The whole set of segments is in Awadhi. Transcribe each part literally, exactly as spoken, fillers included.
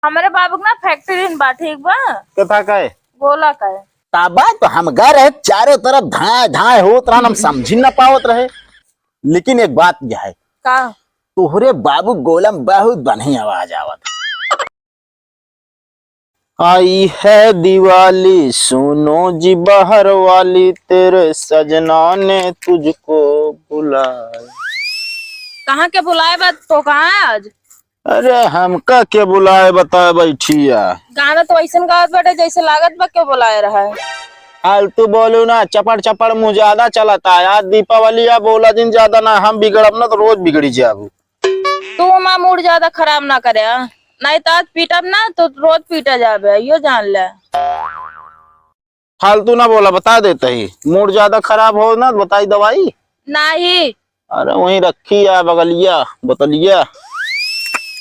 हमरे बाबू के ना factory में बा, ठीक बा? के था कहे? गोला कहे। ताबा तो हम घर है, चारों तरफ धाए धाए होत रहन, हम समझी ना पावत रहे। लेकिन एक बात यह है, का? तोहरे बाबू गोला में बहुत बढ़िया आवाज आवत। आई है दिवाली, सुनो जी बाहर वाली, तेरे सजना ने तुझको बुलाया। कहाँ के बुलाए बा? तो कहाँ है आज? अरे, हमका के बुलाए, बताए बैठी है। गाना तो ऐसन गावत बाटे, जैसे लागत बा के बुलाए रहा है। फालतू बोलू ना, चपड़ चपड़ मुँह ज्यादा चलता है। आज दीपावली है, बोला जिन ज्यादा ना, हम बिगड़ब ना तो रोज बिगड़ी जाबू। तू हमार mood ज्यादा खराब ना करे, हाँ? नहीं तो आज पीटब ना तो रोज पीटा जाबे, यो जान ले। फालतू ना बोला, बता देते ही। Mood ज्यादा खराब हो ना तो बताई दवाई। नहीं। अरे वहीं रखी है बगलिया, बोतलिया।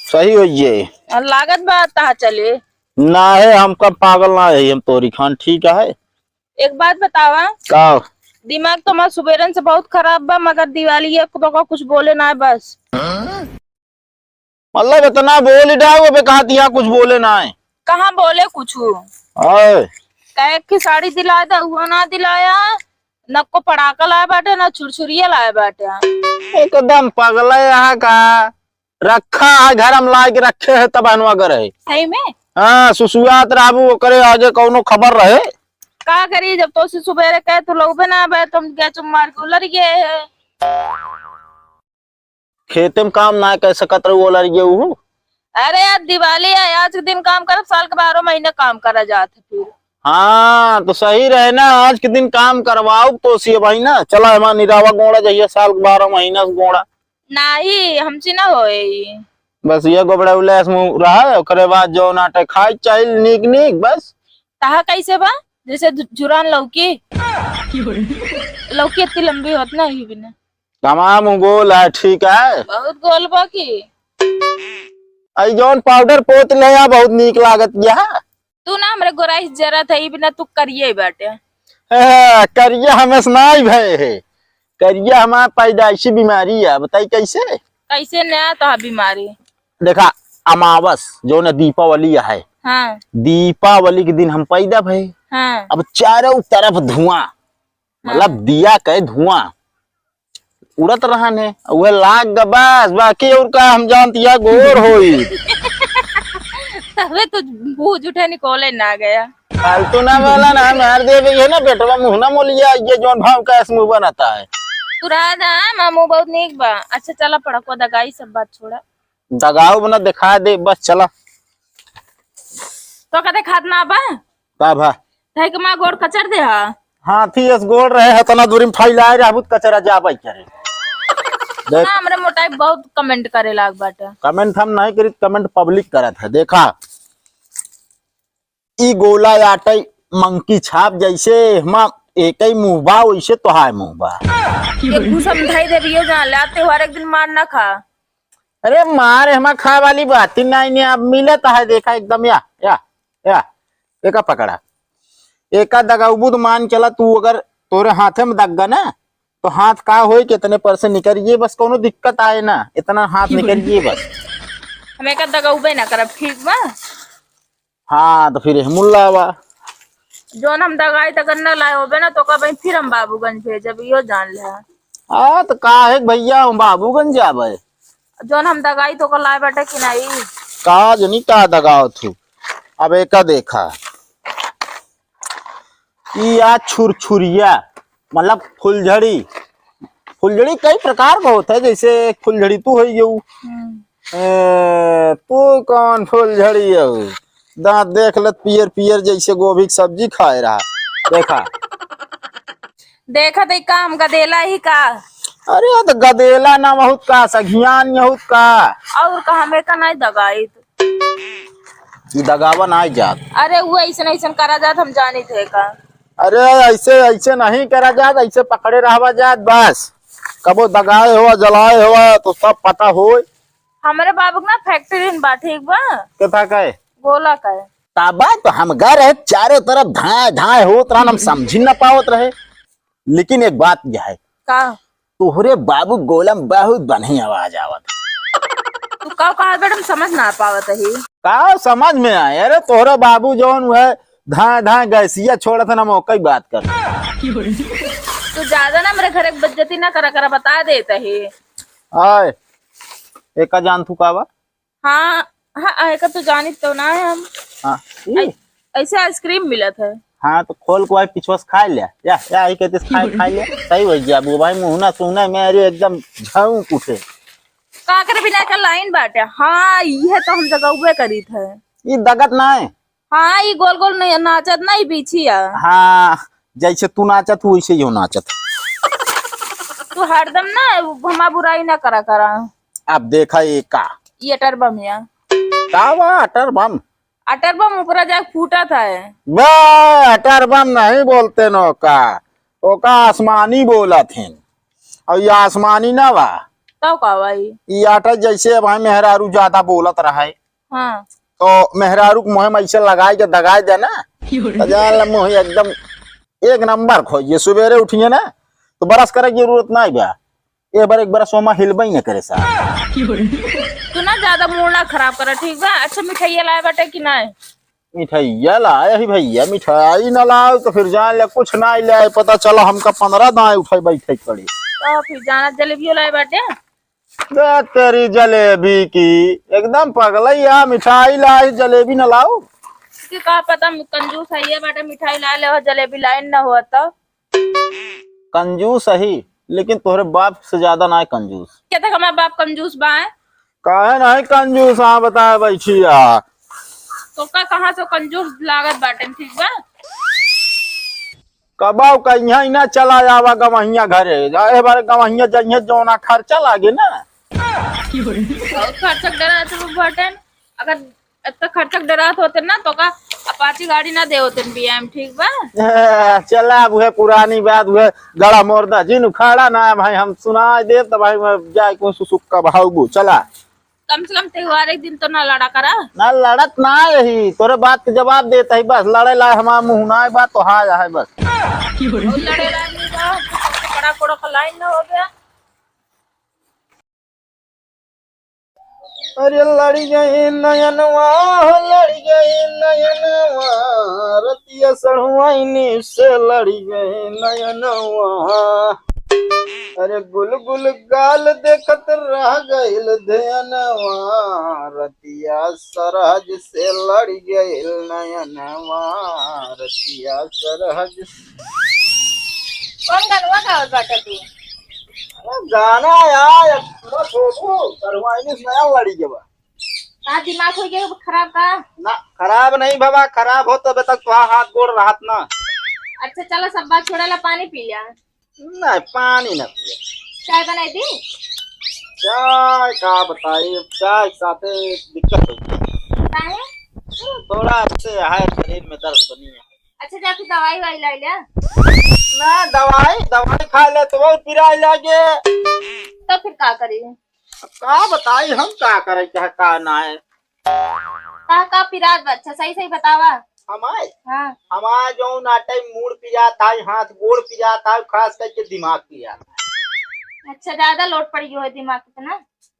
सही हो ये। और लागत बा ता चले। ना है, हम कब पागल ना है, हम तोरी खान ठीक है। एक बात बतावा। का? दिमाग तो हमार सुबेरन से बहुत खराब बा, मगर दिवाली है, तो का कुछ बोले ना है बस। मतलब इतना बोल ही डाउ, अबे कहा दिया कुछ बोले ना है। कहाँ बोले कुछ? ओए। कहे कि साड़ी दिला दे, वो ना दिलाया, न को पड़ाका लाए बाटे, न छुरछुरिया लाए बाटे। एकदम पगला यहाँ का। रखा है घर में लाए के रखे है तब हनुआ घर है। सही में? हाँ, सुसुआत रहबू ओकरे आगे कौनो खबर रहे। का करी, जब तो से सुबेरे कहे तो लौबे ना आवे, तुम क्या चुम मार के उलर गए है। खेते में काम ना कर सकत रहू, उलर गए उहू। अरे यार, दिवाली है, आज के दिन काम करब, साल के बारह महीने काम करा जात है फिर। हाँ, तो सही रहे ना, आज के दिन काम करवाओ तो सी भाई ना। चला हमार निरावा गोड़ा जहिया साल के बारह महीना से गोड़ा। नाही, हमसे ना होई। बस ये गोबड़ा उल्लास मुँह रहा है, ओकरे बाद जो नाटक खाई चाहिए नीक नीक, बस। तहा कैसे बा? जैसे झु-, झुरान लौकी। लौकी इतनी लंबी होत ना, ही बिना। तमाम गोल है, ठीक है। बहुत गोल बा की। आई जौन powder पोत ले आ, बहुत नीक लागत यह। तू ना हमरे गोराई से जरत है, ई बिना तू करिए बाटे। ए, करिया हमें से नाई भय है। करिया हमार पैदाइशी बीमारी है, बताई कैसे? कैसे नया तो है बीमारी? देखा, अमावस, जो न दीपावली है, हाँ। दीपावली के दिन हम पैदा भए। हाँ। अब चारों तरफ धुआं, मतलब हाँ। दिया के धुआं। उड़त रहन है, उहे लाग ग बस, बाकी और का हम जानत या गोर होई। तबे तो भूज उठे निकोले ना गया। फालतू ना बोला ना, मार देबे ये ना बेटवा, मुँह ना मोलिया, ये जौन भाव का ऐस मुँह बनता है। तू रहा ना, मामू बहुत नीक बा। अच्छा चला पड़को दगाई, सब बात छोड़ा। दगाऊ बना दिखा दे, बस चला। तो का देखात ना बा? का भा? धाई के माँ गोड़ कचर दे हा। हाथी अस गोड़ रहे, हतना दूरी में फैलाए रहबू त कचरा जाबे करे। देख। ना, हमरे मोटाई बहुत comment करे लाग बाटे। Comment हम नहीं करित, comment public करत है। देखा, ई गोला आटे monkey छाप जैसे हमा एक ही मुँह बा, वैसे तोहार मुँह बा। एक घूस हम धाई देबियो जान ले, आते हो हर एक दिन मार ना खा। अरे मार, हमा खाए वाली बात ही नहीं, नहीं, अब मिलत है, देखा एकदम या, या, या, एका पकड़ा। एका दगाउबू तो मान चला, तू अगर तोरे हाथे में दग गा ना, तो हाथ का होई, कितने पर से निकल ये, बस कोनो दिक्कत आए ना, इतना हाथ निकल ये बस। हम एका दगाउबे ना करब, ठीक बा? हाँ, तो फिर एह मुल्ला बा। जौन हम दगाई तक न लाए होबे ना, तो कहबे फिर हम बाबूगंज भेजब, इहो जान ले। हाँ, तो का है भैया, हम बाबूगंज जाबे। जौन हम दगाई तो को लाए बाटे कि नहीं? का जनी का दगाओ थू? अब एका देखा। ई आ छुरछुरिया, मतलब फुलझड़ी। फुलझड़ी कई प्रकार का होता है, जैसे एक फुलझड़ी तू होई गऊ। हम्म। ए, तू कौन फुलझड़ी हो? दांत देख लत पियर पियर जैसे गोभी की सब्जी खाए रहा। देखा। देखा तो का हम गदेला ही का? अरे तो गदेला ना बहुत का, सघियान यहूत का। और का हमें का नहीं दगाई? ई दगावा ना जात। अरे वो ऐसन ऐसन करा जात, हम जानी थे का। अरे ऐसे ऐसे नहीं करा जात, ऐसे पकड़े रहवा जात बस। कबो दगाए हुआ, जलाए हुआ तो सब पता होय। हमरे बाबू के ना factory में बा, ठीक बा? केथा का है? गोला का है। ताबा तो हम घर है, चारों तरफ धाए धाए होत रहन, हम समझी न पावत रहे। लेकिन एक बात यह है, का? तोहरे बाबू गोला में बहुत बढ़िया आवाज आवत। तू का कहत बाटे, हम समझ ना पावत ही। का समझ में आए? अरे तोहरा बाबू जौन है धाए धाए गैसिया छोड़त है ना, मौका ही बात कर। तू ज्यादा ना मेरे घर के बेइज्जती ना करा करा, बता देत ही। आए, एका जान तू का बा? हाँ, हाँ, एका तो जानित तो ना है हम। हाँ, ई? ऐ-, ऐसे आइसक्रीम मिलत है। हाँ, तो खोल के भाई पिछवा से खा ले। या, या, ई कहते खाए, खा ले। सही हो गया, वो भाई मुहना सुहना में अरे एकदम झोंक उठे। का करे बिना का लाइन बाटे। हाँ, ये तो हम जगहुए करीत है। ई दगत ना है। हाँ, ई गोल गोल नहीं नाचत ना, ई बिछिया। हाँ, जैसे तू नाचत हो, वैसे ही हो नाचत। तू हरदम ना हमार बुराई ना करा करा। अब देखा ये का? ये अटर बम या। का बा अटर बम? अटर बम ऊपरा जाके फूटत है। बे, अटर बम नहीं बोलते न ओका, ओका आसमानी बोलत हैं। और ये आसमानी ना बा। तब का बा ई? ई अटर जैसे अब भाई मेहरारू ज्यादा बोलत रहे, हाँ। तो मेहरारू के मुँह में ऐसे लगाए के दगाए दे ना, तो जान ला मुँह एकदम एक नंबर खोइए। सुबेरे उठिए ना, तो ब्रश करे की जरूरत ना बा। एक बार, एक बार सोमा हिलबे ही न करे साहब। तू ना ज्यादा मूड ना खराब कर, ठीक बा? अच्छा, मिठाइया लाए बाटे कि नाय? मिठाइया लाए ही भैया, मिठाई न लाओ तो फिर जान ले कुछ ना लाए, पता चला हमका पन्द्रह दाएं उठाई बैठे पड़ी। तो फिर जाना जलेबियो लाए बाटे। दे तेरी जलेबी की, एकदम पगलैया, मिठाई लाई, जलेबी न लाओ। कि का पता, कंजूस है ये बाटे, मिठाई ला ले हो, जलेबी लाइन न हो तो। कंजूस ही, लेकिन तोहरे बाप से ज्यादा ना कंजूस। क्या तक हमार बाप कंजूस बा? काहे नहीं कंजूस, हाँ बताए बैठिया। तो का कहाँ से कंजूस लागत बाटे, ठीक बा? कबाऊ कहिया ही ना चला आवा गवहिया घरे। ए बारे गवहिया जइहे जौना खर्चा लागे ना। बहुत खर्चा डरात हो बटन। अगर इतना खर्चा डरात होते ना तो का अपाची गाड़ी ना दे होते बियाह में, ठीक बा? ए, चला अब उहे पुरानी बात, उहे गड़ा मोर्दा जिन उखाड़ा ना भाई, हम सुना देब त भाई मैं जाए को सुसुक्का भाऊगो, चला। कम से कम त्योहार एक दिन तो ना लड़ा करा। ना लड़त ना यही, तोरे बात के जवाब देत ही बस, लड़े ला हमार मुँह ना बा तो हाँ है बस। और लड़े ला नहीं बा, कड़ा कोड़ा का लाइन ना हो गया। अरे लड़ी गई नयनवा, हो लड़ी गई नयनवा, रतिया सढ़ुआइनी से लड़ी गई नयनवा। अरे गुलगुल गाल देखत रह गइल ध्यानवा, रतिया सरहज से लड़ी गइल नयनवा, रतिया सरहज से। कौन गनवा गावत बाटा तू? अरे गाना यार, पूरा छोटू, सढ़ुआइनी से नया लड़ी के बा। का दिमाग हो गया खराब का? ना, खराब नहीं बाबा, खराब हो तबे तक तुहार हाथ गोड़ रहत ना। अच्छा चला, सब बात छोड़ा ला, पानी पी लिया। नहीं, पानी ना पिए। चाय बनाई दी? चाय का बताई, चाय के साथे दिक्कत हो गई। काहे? थोड़ा ऐसे है, शरीर में दर्द बनी है। अच्छा, जा फिर दवाई वाई लाई ले। ना, दवाई, दवाई खा ले तो बहुत पिराई लागे। तो फिर का करी? अब का बताई हम का करे चाहे का ना है। का, का पिरात बा? अच्छा, सही, सही बतावा। हमार? हाँ। हमार जौन आटे मूड़ पिरात है, हाथ गोड़ पिरात है, खास करके दिमाग पिरात है। अच्छा, ज्यादा लोड पड़ गयो है दिमाग पे ना?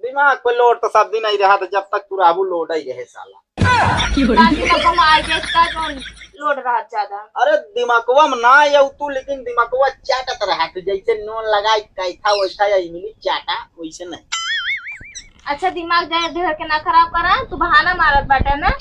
दिमाग पे लोड तो सब दिन ही रहा था, जब तक तू रहबू लोड ही रहे साला। का दिमाग में आ गया, का जौन लोड रहा ज्यादा? अरे दिमागवा में ना आया तू, लेकिन दिमागवा चाटत रहा तू, जैसे नून लगाई कैथा वैसा या इमली चाटा वैसे नहीं। अच्छा, दिमाग जाए धर के ना खराब करा, तू बहाना मारत बाटे ना।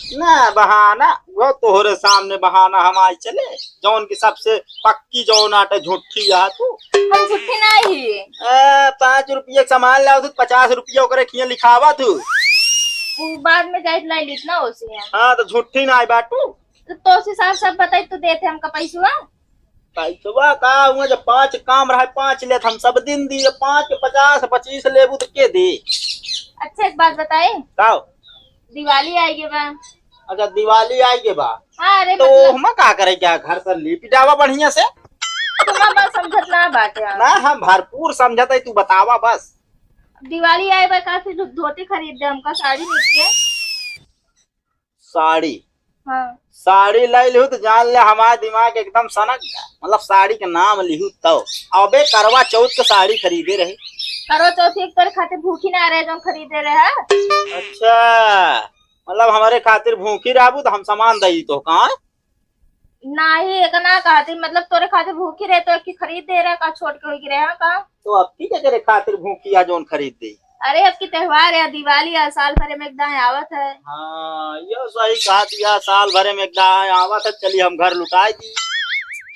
ना बहाना, वो तोहरे सामने बहाना हम आई चले, जौन की सबसे पक्की जौन आटे झूठी है तू। हम झूठी नहीं। ए, पाँच रुपये के सामान लाओ तू, पचास रुपये ओकरे खिया लिखावा तू। उ बाद में जाइत लाई लीत ना ओसे हम। हाँ, तो झूठी ना आई बाटू। तो तोसे साफ साफ बताई, तू देते हमका पैसवा। पैसवा का हुआ, जब पाँच काम रहा, पाँच लेत हम सब दिन दी, जब पाँच के पचास, पच्चीस लेबू तो के दे? अच्छा, एक बात बताई। का? दिवाली आई गे बा। अच्छा, दिवाली आई गे बा। हाँ, अरे तो मतलब हम का करे क्या, घर से लीप डावा बढ़िया से? तुम्हारा बात समझत ना बाटे यार। ना, हम भरपूर समझत है, तू बतावा बस। दिवाली आए बा, का फिर धोती खरीद दे हमका, साड़ी लीप के। साड़ी? हाँ। साड़ी लाई लिहू तो जान ले हमार दिमाग एकदम सनक गया। मतलब साड़ी के नाम लिहू तो। अबे करवा चौथ के साड़ी खरीदे रहे। करो चौथी एक तोरे खातिर भूखी ना रहे, जौन खरीदे रहे। अच्छा, मतलब हमरे खातिर भूखी रहबू तो हम सामान दई तो का? नाही, एक ना कहती, मतलब तोरे खातिर भूखी रहे तो एक की खरीद दे रहे का, छोट के होई के रहे का? तो अब की के करे खातिर भूखी आ जौन खरीद दे? अरे अब की त्योहार है, दिवाली है, साल भरे में एक दाएं आवत है। हाँ, यो सही कहा दिया, साल भरे में एक दाएं आवत है, चली हम घर लुटाई दी।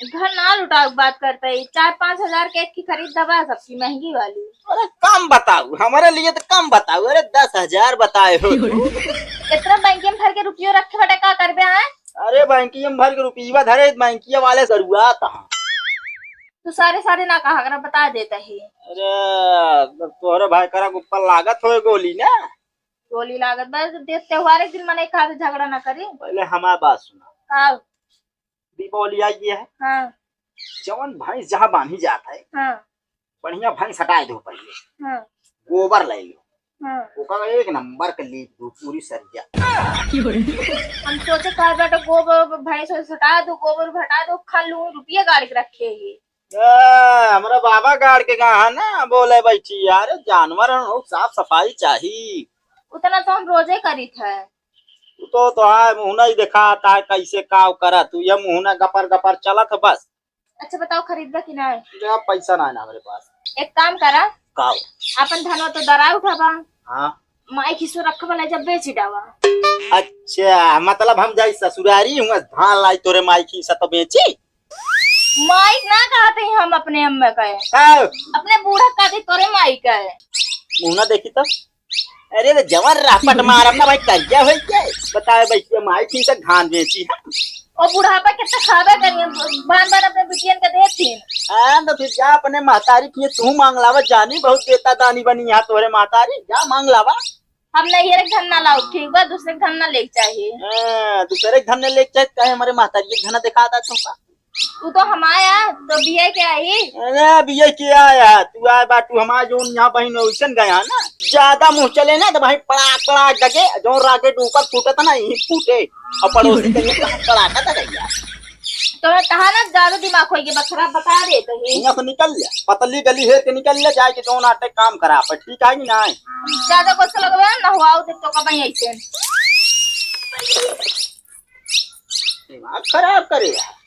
घर ना लुटावे के बात करते ही, चार पाँच हजार के एक की खरीद दबा सबकी महंगी वाली। अरे कम बताऊ, हमारे लिए तो कम बताऊ। अरे दस हजार बताए हो तू। इतना बैंकिया में भर के रुपयो रखे बटे का करबे आए? अरे बैंकिया में भर के रुपया धरे, बैंकिया वाले सरुआ तहाँ। तू सारे सारे ना कहा करा, बता देता ही। अरे तोहरे भाई करा के ऊपर लागत होए गोली ना। गोली लागत बस दे, त्योहार एक दिन मने कहा झगड़ा ना करी। पहले हमार बात सुना। का? दीपावली आई है। हाँ। जवन भैंस जहाँ बांधी जात है, हाँ। बढ़िया भैंस हटाए दो पहले। हाँ। गोबर ले लो। हाँ। ओकर एक नंबर के लीप दो पूरी सरिया। हम सोचे कहा बेटा गोबर भैंस वैंस हटा दो, गोबर हटा दो, खा लूं, रुपये गाड़ के रखे ही। ए, हमरा बाबा गाड़ के कहा ना बोले बैठी यार, जानवर हो, साफ सफाई चाही। उतना तो हम रोजे करी थे। तू तो, तो आए मुँह नहीं दिखाता है, कैसे काव करा तू, ये मुँह ना गपर गपर चलत है बस। अच्छा बताओ, खरीदबा कि नहीं? जा, पैसा ना है ना हमरे पास। एक काम करा। काव? अपन धनवा तो दरा उठाबा। हाँ। माई खीसो रखबा ले जब बेची डावा। अच्छा, मतलब हम जाई ससुरारी हुआ धान लाई तोरे माई खीसा तो बेची? माई ना कहते हैं हम अपने अम्मा का है। काव? अपने बूढ़ा कहते तोरे माई का है। मुँह ना देखी तो। अरे तो जवन रापट मारब ना भाई, कर्जा होई के। बतावे बैठिए, माई थी से धान बेची है। ओ बुढ़ापा कितना खाबे करिए, बान बान अपने बिटियन के देथिन। हाँ, तो फिर जा अपने महतारी किए तू मांग लावा, जानी बहुत देता दानी बनी यहाँ तोहरे महतारी, जा मांग लावा। हम नहीं, एक धन ना लाओ, ठीक बा, दूसरे के धन ना लेके चाहिए। हाँ, दूसरे के धन नहीं लेके चाहिए, कहे हमारे महतारी के धन दिखा दा तुमका। तू तो हमाया, तो बिया के आई। अरे बिया के आया, तू आए बा, तू हमार जोन यहाँ बहिन ओइसन गया ना, ज्यादा मुँह चले ना तो भाई पड़ाक पड़ाक दगे, जोन rocket ऊपर फूटत ना, यही फूटे, और पड़ोसी के लिए कहाँ पड़ाका दगे यार। तो तहा ना ज्यादा दिमाग होई के बखरा बता दे तो ही। यहाँ से निकल जा, पतली गली हेर के निकल जा, जाए के जोन आटे काम करा पर, ठीक है कि नहीं? ज्यादा गुस्सा लगवा ना हुआ, तो, तो कब ऐसे दिमाग खराब करे यार।